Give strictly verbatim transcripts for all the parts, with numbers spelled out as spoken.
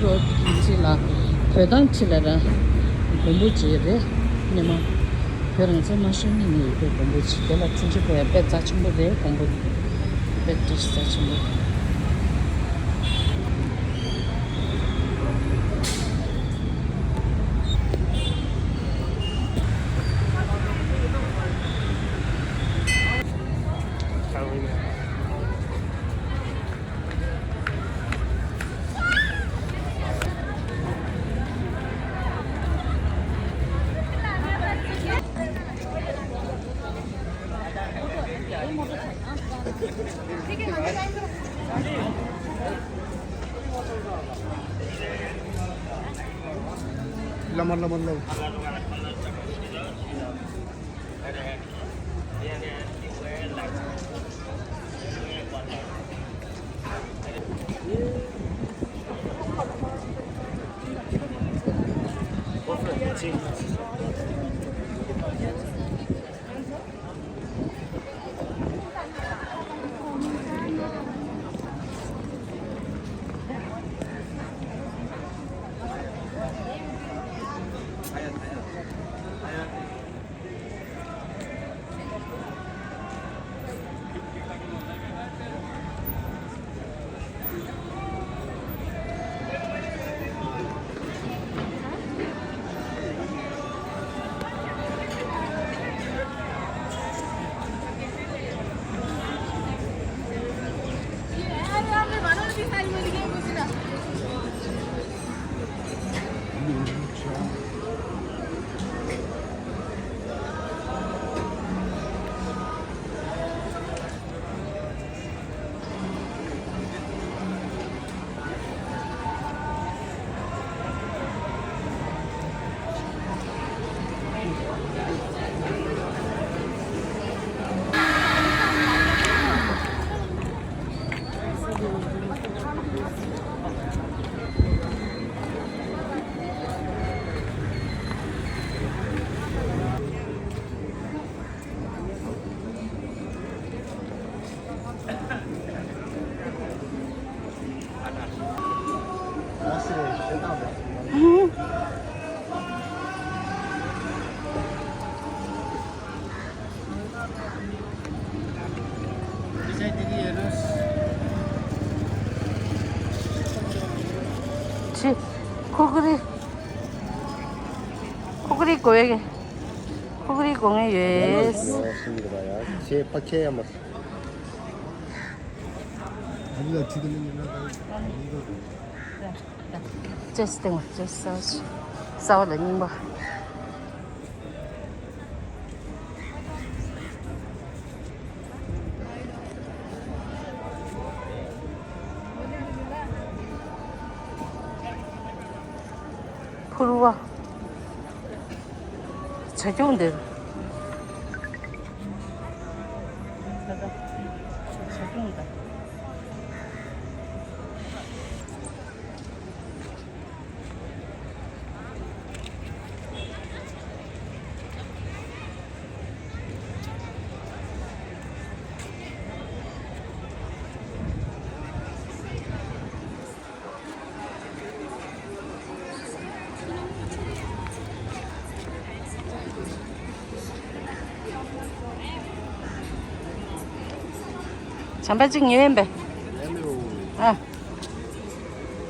ཕྱི་ལ་བོད་དང་ཕྱི་ལ་ར་གོམ་པ་གཅིག་རེད། ཉི་མ་བོད་རང་བཙན་མ་ཤོར་ནི་ནི་ཡོད་པའི་གོམ་པ་གཅིག་དེ་ལ་བཙན་བྱོལ་བོད་ཡ་དཔེ་རྩ་ཆེན་པོ་རེད། གོམ་པ་དཔེ་རྩ་ཆེན་པོ། ཆི། ཁོ་ཁོ་རི། ཁོ་ཁོ་རི་གོ་ཡ་གི། ཁོ་ཁོ་རི་གོ་ངེ་ཡོད། ཁྱེད་ཕ་ཁྱེད་ཡ་མ། ཅེས་སྟེང་བ་ཅེས་ས་ས་བ་ལ་རྙིང་པ། ཕུར་བ། བྱ་ཁྱུང་འདིར། བྱ་ཁྱུང་འདིར། བྱམས་པ་གཅིག་ཉོས་ཡིན་པས། ཨ།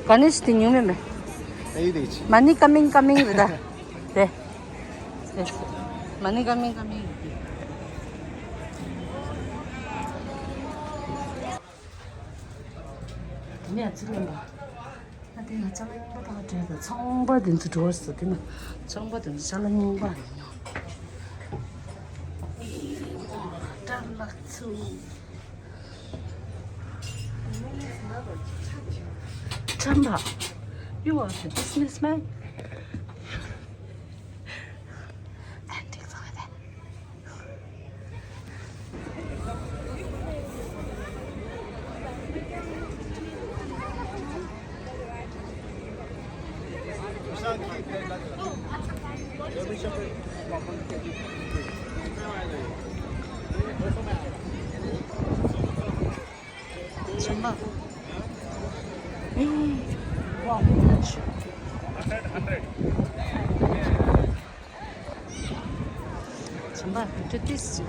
ག་ནས་ཤི་དེ་ཉུང་མིན་པས། ཨེ་རེད་ཅི། མ་ནི་ཀ་མིང་ཀ་མིང་རེད་ད། དེ། དེ། མ་ནི་ཀ་མིང་ཀ་མིང་རེད། དེ་ནས་ཚུར་ལེན་པ། ཨ་དེ་ན་ཅ་ལག་རྙིང་པ་དག་སྤྲད་དང་ཚོང་པ་དེ་ཚོ་འགྲོ་བར་སོ་དེ་ན་ཚོང་པ་དེ་ཚོ་ཅ་ལག་རྙིང་པ་རེད་ཉོ། ཨེ་ཀྲ་ལག་ཚུ། ཁྲམ་པ། You are a businessman. But it is.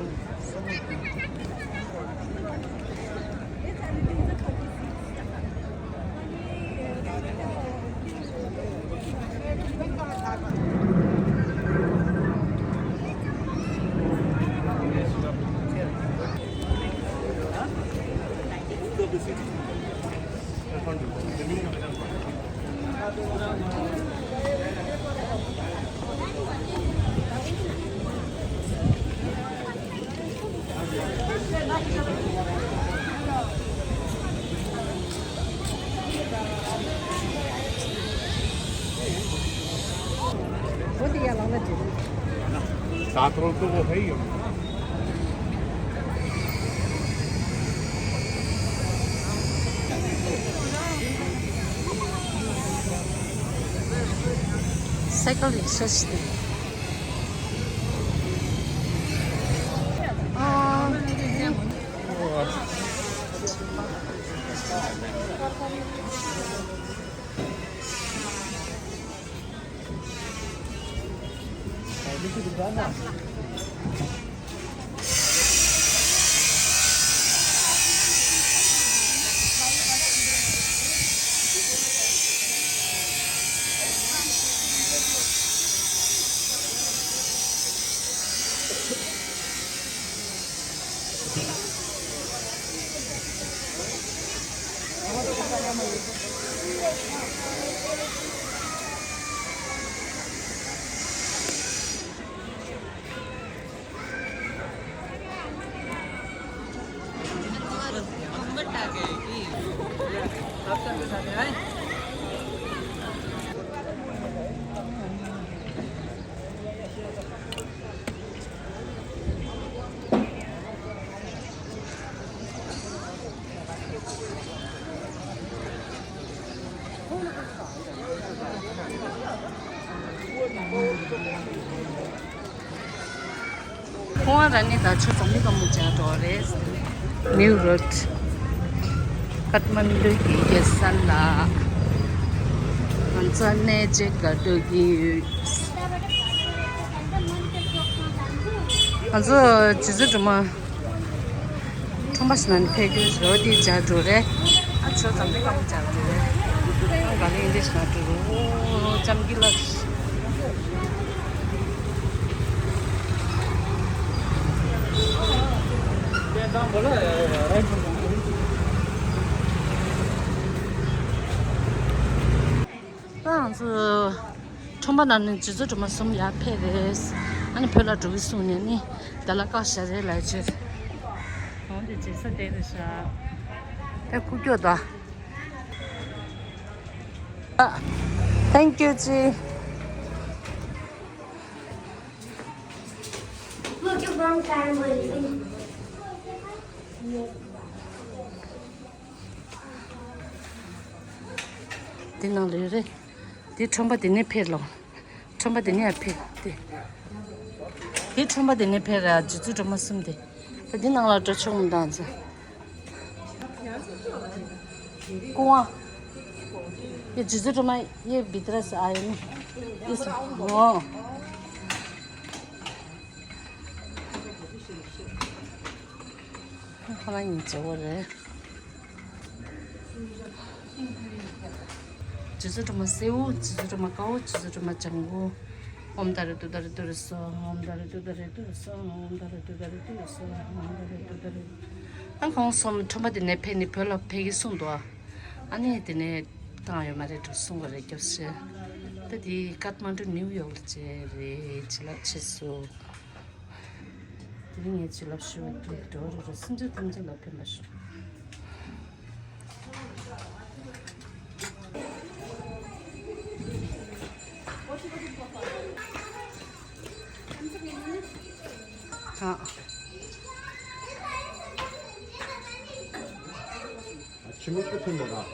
Cycle exercise. ཁོང་རང་ནི་ད་ཆོ་ཙམ་ནི་ག་མོ་བྱ་འགྲོ་རེད། ནིའུ་རོཌ། ཀཏ་མན་ཌུ་གི་རྒྱལ་ས་ལ། ང་ཚོ་གནས་མཇལ་ག་འགྲོ་གི་ཡོད། ང་ཚོ་རྗེ་བཙུན་སྒྲོལ་མ། ཁྲོམ་པ་ཞིག་ནང་ནས་ཕེབས་རྒྱུ་རེད། འོ་དེ་མཇལ་འགྲོ་རེད། ཨ་ཆོ་ཙམ་ནི་ག་མོ་མཇལ་འགྲོ་རེད། ཨ་ག་ལེ་འདི་ཞིག་ན་འགྲོ་རུ། འོ་ཙམ་གི་ལ། ད་ང་ཚོ་ཁྲོམ་པ་ནང་ནས་རྗེ་བཙུན་སྒྲོལ་མ་གསུམ་ཡར་ཕེབས་རེད། ཨ་ནི་བོད་ལ་འགྲོ་གི་གསུངས་ནས་ནི་ད་ལ་བཀག་བཞག་རེད་ལབ་བྱས། འོ་འདི་རྗེས་ས་བསྡད་རེད་ཤག་ད་ཁུག་ཀྱོག་ད། Thank you ཅི། འདི་ནང་ལ་ཡོད་རེད། འདི་ཁྲོམ་པ་འདི་ནས་ཕེབས་ལོ། ཁྲོམ་པ་འདི་ནས་ཕེབས་ཏེ། འདི་ཁྲོམ་པ་འདི་ནས་ཕེབས་ར་རྗེ་བཙུན་སྒྲོལ་མ་གསུམ་དེ། ད་འདི་ནང་ལ་འགྲོ་ཆོག་མི་འདུག་ཨ་ཙི། ཀུ་ཝང་། ये जुजु टोमा ये भित्र से आयो नि। इस हो। ཁོ་ལ་ཉིན་བྱེད་པོ་རེད། རྗེ་བཙུན་སྒྲོལ་མ་སེའུ། རྗེ་བཙུན་སྒྲོལ་མ་དཀར་པོ། རྗེ་བཙུན་སྒྲོལ་མ་ལྗང་གུ། ཨོཾ་ཏཱ་རེ་ཏུཏྟཱ་རེ་ཏུ་རེ་སྭཱ་ཧཱ། ཨོཾ་ཏཱ་རེ་ཏུཏྟཱ་རེ་ཏུ་རེ་སྭཱ་ཧཱ། ཨོཾ་ཏཱ་རེ་ཏུཏྟཱ་རེ་ཏུ་རེ་སྭཱ་ཧཱ། ཨོཾ་ཏཱ་རེ་ཏུཏྟཱ་རེ། ཨ་ཁོང་གསུམ་ཁྲོམ་པ་དེ་ནས་ཕེབས་ནི་བོད་ལ་ཕེབས་ཀྱི་གསུངས་འདུག་ཨ་ནི་དེ་ནས་བཏང་ཡོད་མ་རེད་འགྲོ་གསུང་གི་རེད། སྐྱབས་སེ། ད་དེ་ཀཏ་མན་ཌུ་ནིའུ་ཡོག་ལ་བྱས་རེད། བྱིན་རླབས་ཆེ་སོང་། དེ་རིང་ངས་བྱིན་རླབས་ཞུ་བ་དེ་འགྲོ་རེ་རེ་སེམས་ཅན་ཐམས་ཅད་ལ་ཕན་པ་ཤོག་ཨ། ཆུ་མིག་ཏུ་ཐོན་པ་དང་།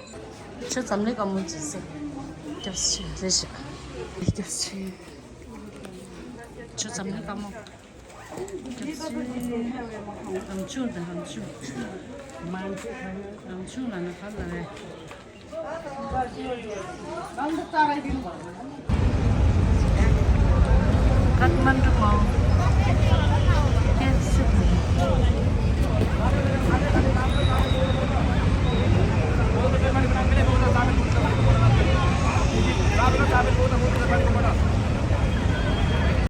ཆུ་ཙམ་ལེ་དཀར་མོ་ཅིག་ཟེར། སྐྱབས་ཆུ་རེ་ཞིག་སྐྱབས་ཆུ། ཆུ་ཙམ་ལེ་དཀར་མོ། སྐྱབས་ཆུ། རམ་ཆུ་དང་རམ་ཆུ། རམ་ཆུ་ལ་ནི་ཕར་ལ་རེད། ཀཏ་མན་ཌུ་མ།